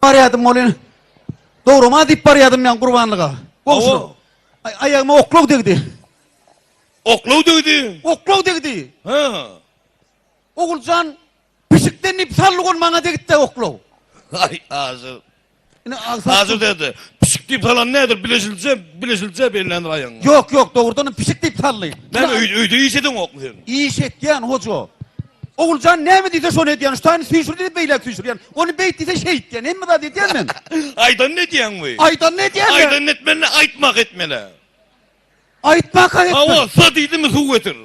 Barýadym welin, dograma diýip barýadym men gurbanlyga. Goňşy. Aý, aýagyma oklaw degdi. Oklaw degdi? Oklaw degdi. Hä. Oguljan pişikden diýip saldy ol maňa degdi oklaw. Aý, Aşyr. Ine agsap. Aşyr däde, pişik diýip salan nädir? Bileşilje, bileşilje belländir aýagyňa. Ýok, ýok, dogrudanam pişik diýip saldy. Näme öý, öýde iş edeňokmy sen? Iş etýän hoja. Oguljan näme diýse şony edýän. Şu taýyny süýşür diýse beýläk süýşürýän. Ony beýt diýse şeýtýän. Hemme zat edýän men. Aýdanyny edýäňmi? Aýdanyny edýän men. Aýdanyny etmeli, aýtmak etmeli. Aýtmaka etmeli. Hawa, sa diýdimi suw getir.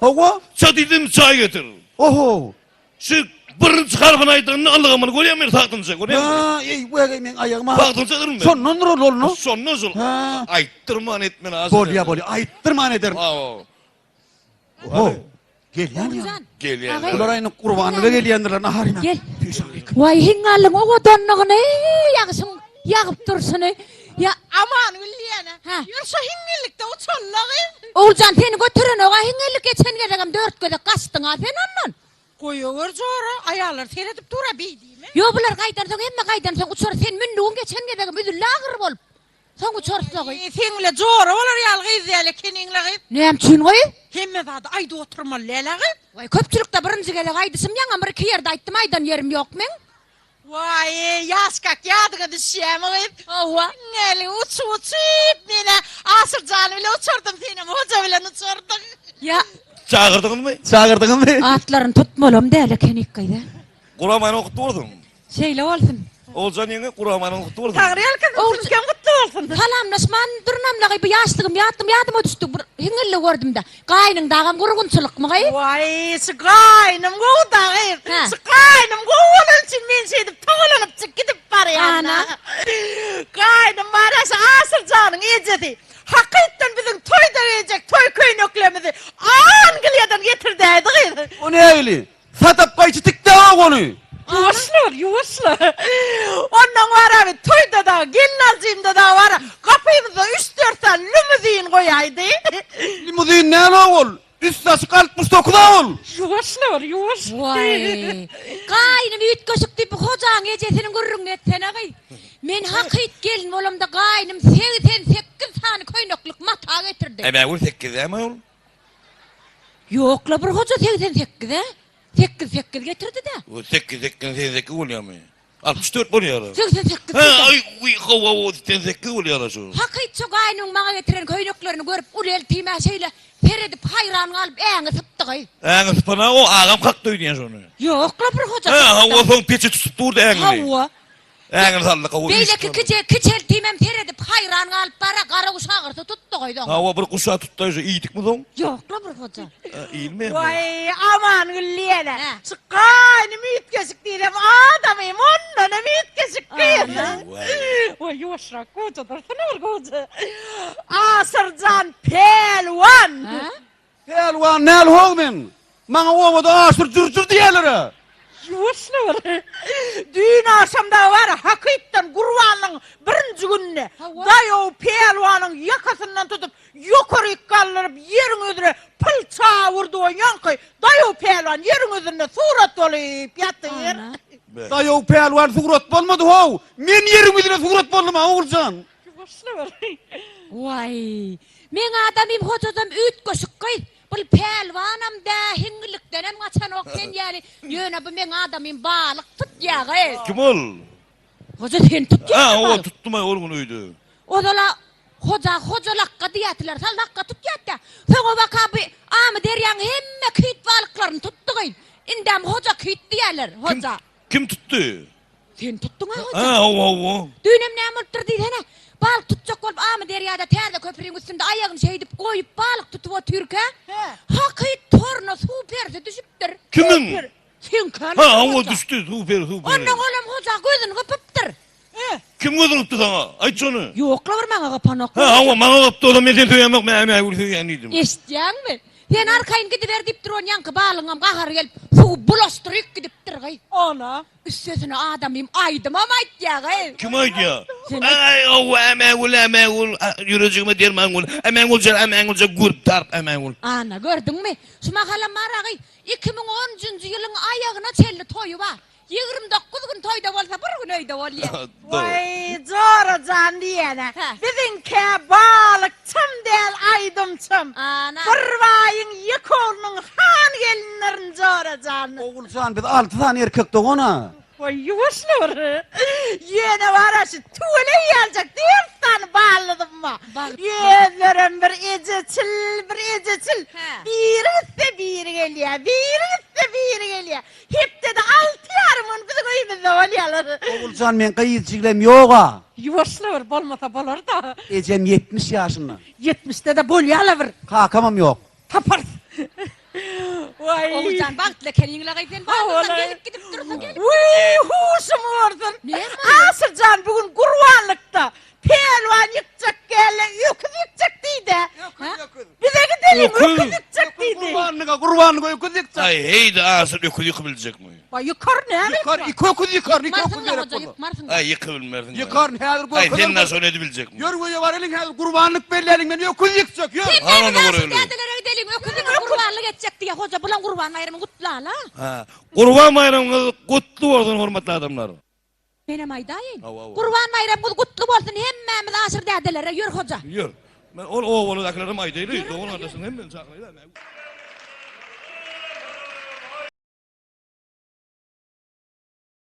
Hawa. Ça diýdimi çaý getir. Oho. Şu birinji harpyny aýdanyny ylgamyny görýäňmi men sagdynja görýäňmi? Ha, eý, weý, meň aýagyma. Sagdynja yrmy? Şondandyr ol ol, Şondan şol. Ha. Aýtdyrman etmeli. Bolýa, bolýa. Aýtdyrman ederin. Hawa. Oho. Gelýän ýa. Gelýän. Bular aýny gurbanlyga gelýändirler nahar iýmän. Gel. Waý hiňňallyň owadanlygyny, ýagşyň ýagyp durşuny. Ýa Aman Gülýene. Hä. Ýör şo hiňňillikde uçalyla gyz. Oguljan seni göterenog-a hiňňillik geçen gezegem dört gezek gaçdyň-a sen ondan. Goýawer jora, aýallar seredip dur-a beý diýme. Ýo bular gaýdansoň hemme gaýdansoň uçar sen mündügiň geçen gezegem üzüldi agyr bolup. Soň uçarys-la gyz. Eý, seň bile jora bolar ýaly gyz däl ekeniň-le gyz. Näme üçin gyz? Hemme zady aýdyp oturmaly däl-ä gyz. Waý, köpçülikde birinji gezek aýdyşym ýaňam bir-iki ýerde aýtdym, aýdan ýerim ýok meň. Waý, ýaşkak ýadyňa düşýämi gyz? Hawa. Iňňäli uçup-uçup, men-ä Aşyr jan bile uçardym, senem Hoja bilen uçardyň. Ýa. Çagyrdyňyzmy? Çagyrdyňyzmy? Atlaryny tutmalam däl ekenik gyz-a. Guramany okutdy bolsun. Şeýle bolsun. Oguljan ýeňňe guramanyň gutly bolsun. Taňryýalkasyn siziňkem gutly bolsun. Salamlaşman durunamlagy bu ýaşlygym ýatym ýadyma düşdi bir hiňňilli gördümde. Gaýnyň dagam gurgunçylykmy gyz? Waý şu gaýnym gowy da gyz. Şu gaýnym gowy bolany üçin men şeýdip togalanypjyk gidip barýan-da. Gaýnym bar-a şu Aşyr janyň ejesi. Hakytdan biziň toýda geýjek toý köýneklerimizi Angliýadan getirdäýdi gyz. O nähili? Sadap gaýçy tikde-ow ony! Ýuwaşla bir, ýuwaşla. Onnoň bar-a bir toýda dagy, gelinaljymda dagy bar-a, gapymyzda üç-dört sany limuzin goýaýdy. Limuzin näl-ow ol? Üsti açyk 69-a ol! Ýuwaşla bir, ýuwaş. Waý, gaýnym üýtgeşik diýip bu hojaň ejesiniň gürrüňini etsene gyz. Men hakyt gelin bolamda gaýnym 88 sany köýneklik mata getirdi. Äbägül sekiz dämi ol? Ýok-la bir hoja 88-e. Sekiz sekiz getirdi-dä. O sekiz sekiz 88 bolýarmy? 64 bolýar. 88. Ha, aý, uý, hawa, o 88 bolýar şu. Hakyt şu gaýnyň maňa getiren köýneklerini görüp uly eltime şeýle seredip haýran galyp äňi sypdy gyz. Äňi sypana o agam kakdy öýdýän şony. Ýok-la bir hoja. Ha, hawa, soň peçe tutup durdy äňini. Hawa. Äňini saldy hawa. Beýleki kije kiçeltimem seredip haýran galyp bara gara guş agyrysy tutdy goý soň. Hawa bir guşa tutdy şu iýdikmi soň? Ýokla bir hoja. Iýilmeýärmi? Waý Amangül diýene. Hä. Şu gaýnym üýtgeşik diýsem adamym ondanam üýtgeşik gyz. Waý ýuwaşrak goja dursun bir goja. Aşyrjan pälwan. Hä? Pälwan näl how men? Maňa obada Aşyr jür-jür diýýärler-ä. Ýuwaşla bir. Düýn agşam dagy bar, hakytdan Gurbanlygyň birinji gününde daýaw pälwanyň ýakasyndan tutup, ýokaryk galdyryp, ýeriň ýüzüne pylça urdy we ýaňky daýaw pälwan ýeriň ýüzünde surat bolup ýatyr. Daýaw pälwan surat bolmady how, men ýeriň ýüzüne surat boldum-a, Oguljan. Ýuwaşla bir. Waý, meň adamym hojadam üýtgeşik gyz. Bul pälwanam dä, hiňňillikdenem gaçanok sen ýaly. Ýöne bu meň adamym balyk tutýa gyz. Kim ol? Hoja sen tutýaňmy Hä, hawa balyk? tutdum-aý ol gün öýde. Ozal-a Hoja Hoja lakga diýýärdiler, sal lakga tutýardy-da. Soňabaka bu Amyderýaň hemme küýt balyklaryny tutdy gyz. Indem Hoja küýt diýýärler, Kim, Hoja. kim tutdy? Sen tutduň-a hoja. Hä, hawa, hawa. Düýnem näme bolupdyr diýsene. Balyk tutjak bolup Amyderýada täze köprüň üstünde aýagyny şeýdip goýup balyk tutup otyrka, hakyt toruna suw perisi düşüpdir. Kimiň? Seňkä Hä, hawa, düşdi, suw peri, suw peri. Onnoň olam hoja gözüni gypypdyr. Kim gözüni gypdy saňa? Aýt şony. Ýok-la bir maňa gypanok. Hä, hawa, maňa gypdy, olam men seni söýemok, men Ämägüli söýýän diýdim. Eşitýäňmi? Sen arkaýyn gidiber diýipdir, onýaňky balygyňam gahary gelip, suwy bulaşdyryp gidipdir gyz. Ana. Üstesine adamym aýdymam aýtýa gyz. Kim aýdýa? Aý hawa Ämägül Ämägül ýürejigime derman bol. Ämägüljan Ämägüljan görüp taryp Ämägül. Ana gördüňmi? Şu mahalam bar-a gyz 2010-njy ýylyň aýagyna çenli toýy bar. 29 gün toýda bolsa, bir gün öýde bolýar. Waý, jora jan diýýän-ä. Hä. Biziňkä balykçam däl, aýdymçam. Ana. Bir baýyň ýeke oglunyň han gelinlerin jora jan. Oguljan biz alty sany erkek dogan-a. Waý, ýuwaşla bir. Ýöne bar-a şu tüweleý ýaljak dört sany ballyzym bar. Özlerem bir ejeçil, bir ejeçil. Hä. Biri gitse biri gelýär, biri gitse biri gelýär. Hepdede alty ýarym gün biziň öýümizde bolýarlar. Oguljan meň gyz jigilem ýog-a. Ýuwaşla bir, bolmasa bolar-da. Ejem 70 ýaşynda. Ýetmişde-de bolýar-la bir. Kakamam ýok. Taparys. Waý. Oguljan bagtly ekeniň-le gyz sen ballydan gelip gidip dursa gelip. Wiý, huşum gorsun. Näme boldy? Aşyrjan bu gün gurbanlykda Pälwan ýykjak gälle öküz ýykjak diýdä. Bize gideliň öküz ýykjak diýdi. Gurbanlyga gurbanlyga öküz ýykjak. Aý heýde asyl öküz ýykyp biljekmi? Baý ýykar näme ýykar? Iki öküz ýykar, iki öküz gerek bolsa. Ýykmarsyň. Aý ýykyp bilmersiň. Ýykar häzir görkezerin. Aý sen näme şony edibiljekmi? Ýör öýe baralyň häzir gurbanlyk belläliň men öküz ýykjak ýör. Sen näme asyl dädelere gideliň öküz ýykyp gurbanlyk etjek diýýä hoja bulan gurban baýramyny gutlala. Ha gurban baýramyňyz gutly bolsun hormatly adamlar. Menem aýdaýyn. Hawa, hawa. Gurban baýramyňyz gutly bolsun hemmämiz Aşyr dädelere ýör hoja. Ýör. Men ol obalydakylarem aýdaýly, dogan gardaşlaryň hemmesini çagyraýly.